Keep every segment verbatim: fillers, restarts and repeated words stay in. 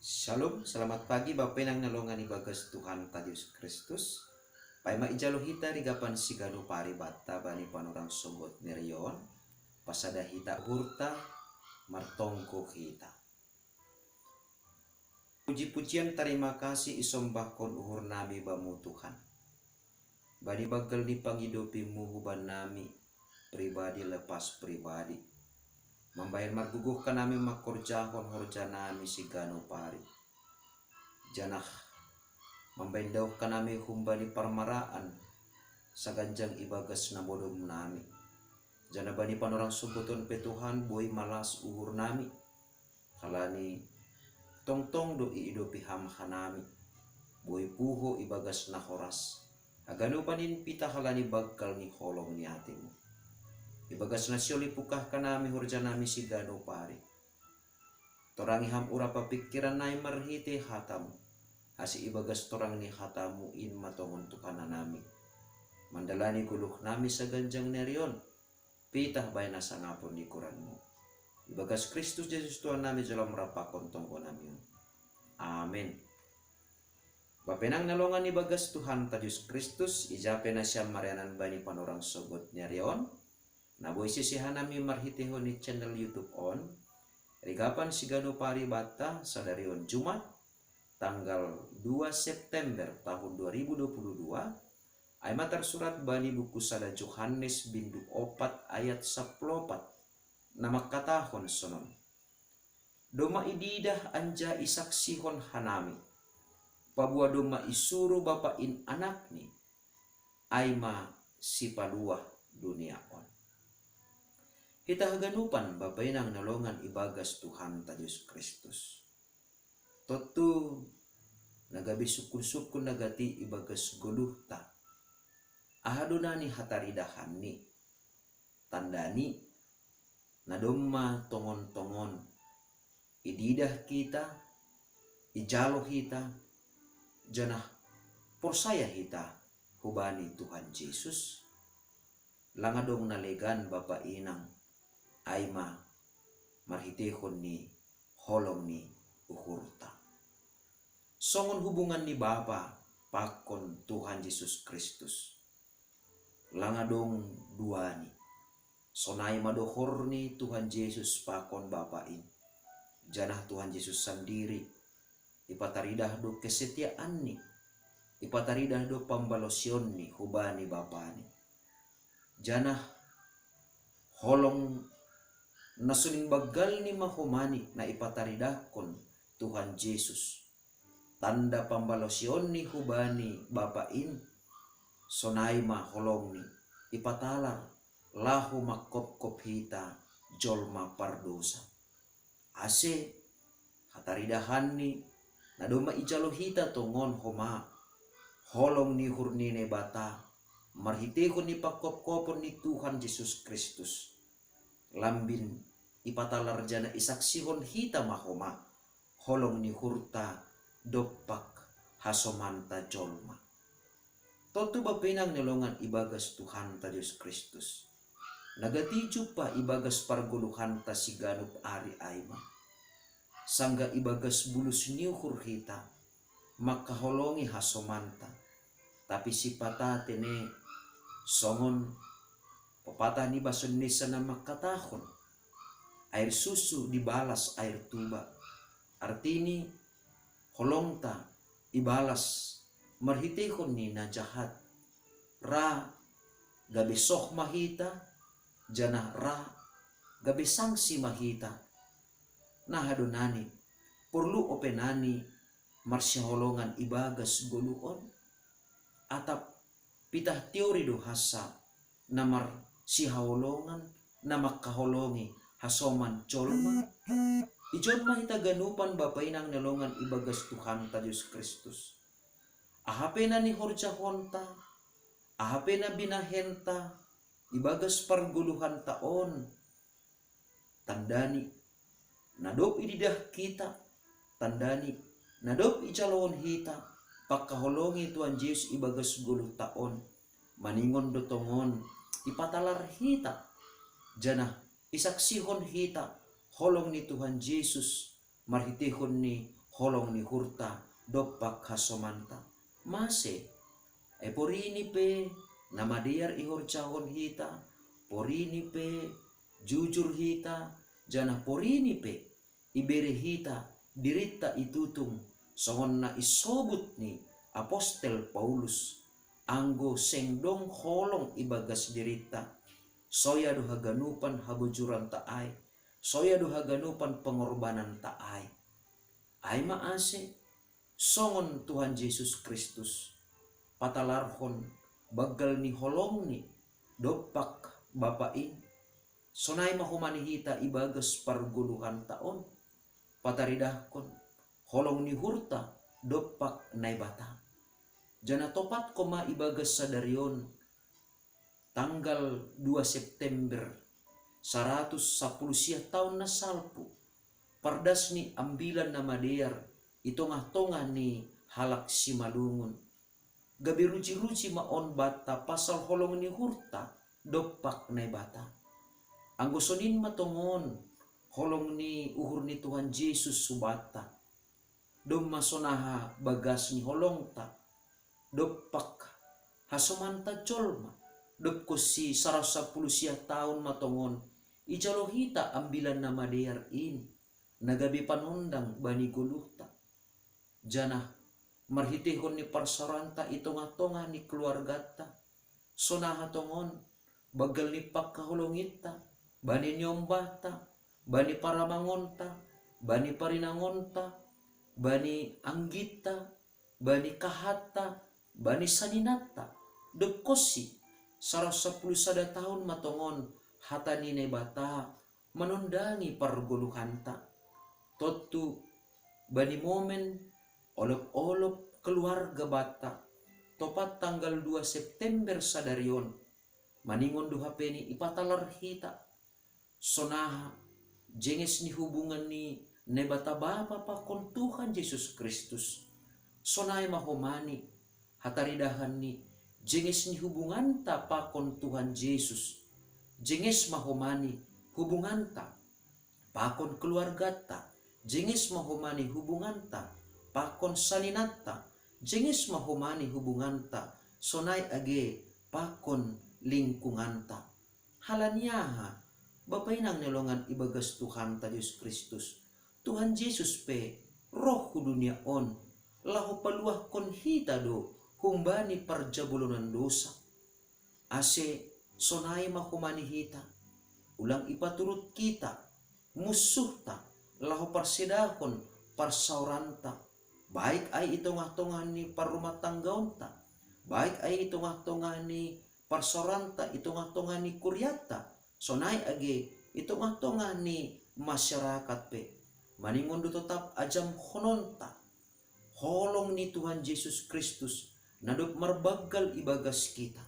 Shalom, selamat pagi Bapa inang na longan ibagas Tuhan ta Jesus Kristus. Paima ijalo hita rigapan sigano pari bata bani panorang sogot nerion, pasada hita hurta, martongko hita. Puji-pujian tarima kasih isombahkon uhur nami bamu Tuhan. Bani bagal ni pangidopimu huban nami, pribadi lepas pribadi. Mambahen marguguh kanami mangkorjahon horja nami sigano pari. Janah mambahen daoh kanami humbani parmaraan saganjang ibagas na modom nami. Janah bani panorang sogoton pe Tuhan boi malas uhur nami. Halani tongtong do iidopi ham hanami. Boi puho ibagas na horas. Haganupan in pitah halani bagal ni holong ni atemu. Ibagas na sihol ipukah kanami horja nami sigano pari. Torangi ham urapa pingkiran nami marhite hatamu. Ase ibagas torang ni hatamu in ma tongon Tuhan nami. Mandalani goluh nami saganjang nerion. Pitah bahen na sangapon ni goranmu. Ibagas Kristus Jesus Tuhan nami jalo marampakon tonggo nami on. Amen. Bapa inang na longan ibagas Tuhan ta Jesus Kristus, ija pe nasiam marianan bani panorang sogot nerion, na boi sisiha nami marhitehon ni channel YouTube on, rigapan sigano pari bata sadarion Jumat, tanggal dua September tahun dua ribu dua puluh dua, ai ma tarsurat bani buku sada Johannes bindu opat ayat saplopat, na mangkatahon sonon. Domma ididah anjaha isaksihon hanami, paboa domma isuru Bapa in Anakni, ai ma sipaluah dunia on. Hita haganupan Bapa inang na longan ibagas Tuhan ta Jesus Kristus. Tontu na gabe sungkun-sungkun na gati ibagas goluhta. Aha do nani hataridahanni? Tandani, na domma tongon-tongon ididah hita, ijalo hita, janah porsaya hita hubani Tuhan Jesus. Lang adong na legan Bapa inang, ai ma marhitehon ni holong ni uhurta. Songon hubungan ni Bapa pakon Tuhan Jesus Kristus. Lang adong duani. Sonai ma dohor ni Tuhan Jesus pakon Bapa in. Janah Tuhan Jesus sandiri ipataridah do kesetiaanni, ipataridah do pambalosionNi hubani Bapani. Janah holong na soning bagalni ma homani na ipataridahkon Tuhan Jesus. Tanda pambalosionNi hubani Bapa in, sonai ma holongni ipatalar laho mangkopkop hita jolma pardosa. Ase hataridahanni na domma ijalo hita tongon homa holong ni uhur ni Naibata marhitehon ni pangkopkopon ni Tuhan Jesus Kristus. Lambin ipatalar janah isaksihon hita ma homa holong ni uhurta dompak hasomanta jolma. Tontu Bapa inang na longan ibagas Tuhanta Jesus Kristus. Na gati jumpa ibagas pargoluhanta siganup ari ai ma. Sanggah ibagas bulus ni uhur hita mangkaholongi hasomanta. Tapi sipata tene songon pepatah ni bahasa Indonesia na mangkatahon, air susu dibalas air tuba. Artini, holongta ibalas marhitehon ni na jahat. Ra gabe soh ma hita, janah ra gabe sangsi ma hita. Nah, aha do nani porlu ope nani marsihaholongan ibagas goluh on? Atap pitah teori do hansa na marsihaholongan na mangkaholongi hasoman jolma? Ijon ma hita ganupan Bapa inang na longan ibagas Tuhanta Jesus Kristus. Aha pe na nihorjahonta, aha pe na binahenta ibagas pargoluhanta on, tandani na dob ididah hita, tandani na dob ijalohon hita pangkaholongi Tuhan Jesus ibagas goluhta on, maningon do tongon ipatalar hita, janah isaksihon hita holong ni Tuhan Jesus marhitehon ni holong ni uhurta dompak hasomanta. Mase, ai porini pe na madear ihorjahon hita, porini pe jujur hita, janah porini pe ibere hita diritta itutung, songon na isobut ni apostel Paulus, anggo seng dong holong ibagas diritta, soya do haganupan habujuranta ai, soya do haganupan pengorbananta ai. Ai ma ase, songon Tuhan Jesus Kristus patalarhon banggal ni holongni dompak Bapa in, sonai ma homa ni hita ibagas pargoluhanta on, pataridahkon holong ni uhurta dompak Naibata. Janah topatkon ma ibagas sadari on, tanggal dua September, saratus sapuluh sia taon na salpu, pardas ni Ambilan Namadear i tongah-tongah ni halak Simalungun. Gabe ruji-ruji ma on banta pasal holong ni uhurta dompak Naibata. Anggo sonin ma tongon holong ni uhur ni Tuhan Jesus hubanta, domma sonaha bagas ni holongta dompak hasomanta jolma, dob konsi saratus sapuluh sia taon ma tongon ijalo hita Ambilan Namadear in, na gabe panondang bani goluhta. Janah marhiteihon ni parsaoranta i tongah-tongah ni keluarganta, sonaha tongon banggal ni pangkaholonginta bani niombahta, bani paramangonta, bani parinangonta, bani anggitta, bani kahatta, bani saninanta, dob konsi saratus sapuluh sada taon ma tongon hata ni Naibata manondangi pargoluhanta. Tontu bani momen olop-olop keluarga banta, topat tanggal dua September sadari on, maningon do hape ni ipatalar hita, sonaha jenges ni hubungan ni Naibata Bapa pakon Tuhan Jesus Kristus. Sonai ma homa ni hataridahan ni jenges ni hubunganta pakon Tuhan Jesus. Jenges ma homa ni hubunganta pakon keluarganta, jenges ma homa ni hubunganta pakon saninanta, jenges ma homa ni hubunganta sonai age pakon lingkunganta. Halani aha? Bapa inang ni longan ibagas Tuhanta Jesus Kristus, Tuhan Jesus pe roh hu dunia on, laho paluahkon hita do humbani parjabolonan dosa. Ase sonai ma homa ni hita, ulang ipaturut hita munsuhta laho parsedahon parsaoranta, baik ai i tongah-tongah ni parrumatanggaonta, baik ai i tongah-tongah ni parsaoranta, i tongah-tongah ni kurianta, sonai age i tongah-tongah ni masyarakat pe. Maningon do totap ajamhononta holong ni Tuhan Jesus Kristus na dob marbanggal ibagas hita.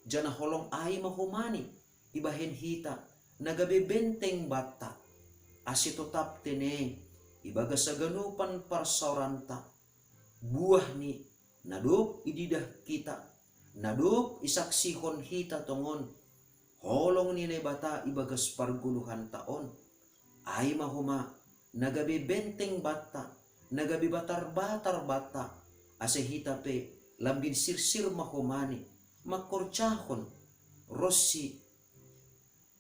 Janah holong ai ma homa ni ibahen hita na gabe benteng banta, ase totap tene ibagas haganupan parsaoranta, buah ni na dob ididah hita, na dob isaksihon hita tongon holong ni Naibata ibagas pargoluhanta on. Ai ma homa na gabe benteng banta, na gabe batar-batar banta, ase hita pe lambin sirsir ma homa ni mangkorjahon ronsi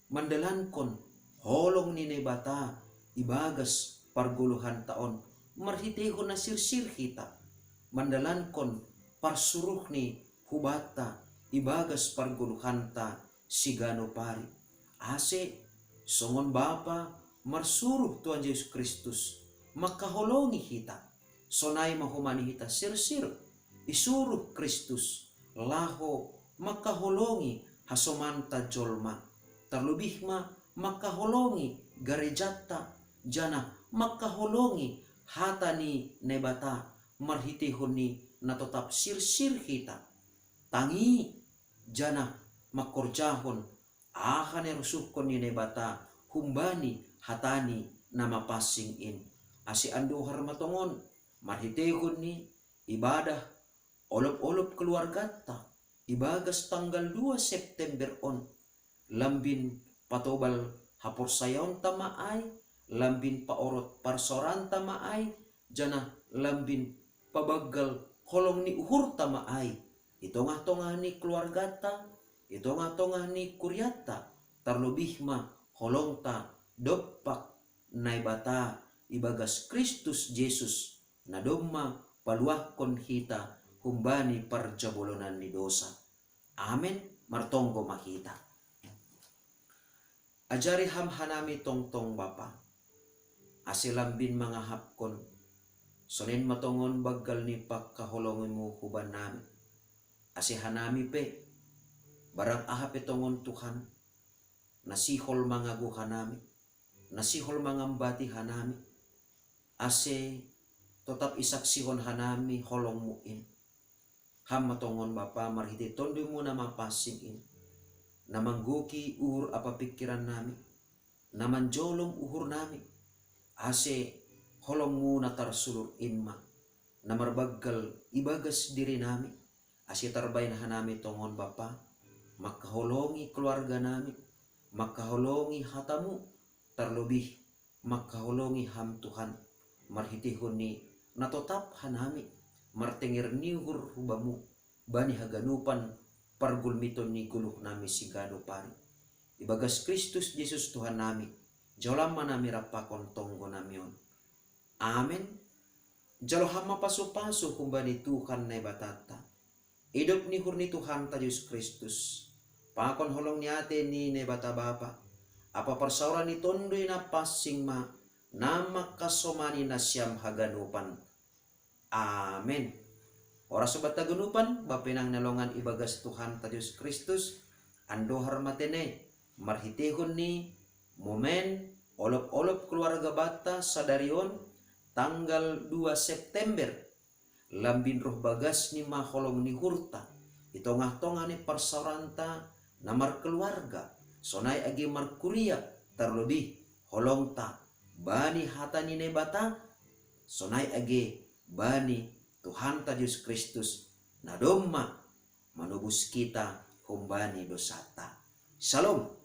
mandalankon holong ni Naibata ibagas pargoluhanta on, marhiteihon na sirsir hita mandalankon parsuruhni hubanta ibagas pargoluhanta siganup ari. Ase songon Bapa marsuruh Tuhan Jesus Kristus mangkaholongi hita, sonai ma homa ni hita sirsir isuruh Kristus laho mangkaholongi hasomanta jolma, tarlobih ma mangkaholongi garejanta, janah mangkaholongi hata ni Naibata marhiteihon ni na totap sirsir hita. Tangi, janah mangkorjahon aha na irosuhkon ni Naibata humbani hatani na mapansing in. Ase andohar ma tongon marhiteihon ni ibadah olop-olop keluarganta ibagas tanggal dua September on, lambin patobal haporsayaonta ma ai, lambin paorot parsaoranta ma ai, janah lambin pabaggal holong ni uhurta ma ai, i tongah-tongah ni keluargata, i tongah-tongah ni kuriatta, tarlobih ma holongta dompak Naibata ibagas Kristus Jesus, na domma paluahkon hita humbani parjabolonan ni dosa. Amen. Martonggo ma hita. Ajari ham hanami tongtong Bapa, ase lambin mangahapkon sonen ma tongon banggal ni pangkaholongimu hubannami, ase hanami pe, barang aha pe tongon Tuhan, na sihol mangago hanami, na sihol mangambati hanami, ase totap isaksihon hanami holongmu in. Ham ma tongon Bapa marhitei Tonduymu na mapansing in, na manggoki uhur ampa pingkirannami, na manjolom uhurnami, ase holongmu na tarsulur in ma, na marbanggal ibagas dirinami, ase tarbahen hanami tongon Bapa, mangkaholongi keluarganami, mangkaholongi hatamu, tarlobih mangkaholongi ham Tuhan, marhiteihon ni na totap hanami martenger ni uhur hu Bamu bani haganupan pargulmiton ni goluhnami siganup ari. Ibagas Kristus Jesus Tuhannami, jalo ma nami rap pakon tonggonami on. Amen. Jalo ham ma pasu-pasu humbani Tuhan Naibatanta, idop ni uhur ni Tuhanta Jesus Kristus, pakon holong ni atei ni Naibata Bapa, ampa parsaoran ni Tonduy Napansing ma, na mangkasomani nasiam haganupan. Amen. Horas sobat haganupan, bapa inang na longan ibagas Tuhanta Jesus Kristus, andohar ma tene, marhiteihon ni momen olop-olop keluarga banta sadari on, tanggal dua September, lambin roh bagasni ma holong ni uhurta, i tongah-tongah ni parsaoranta na markeluarga, sonai age markuria, tarlobih holongta bani hata ni Naibata, sonai age bani Tuhanta Jesus Kristus, na domma manobus kita humbani dosanta. Shalom.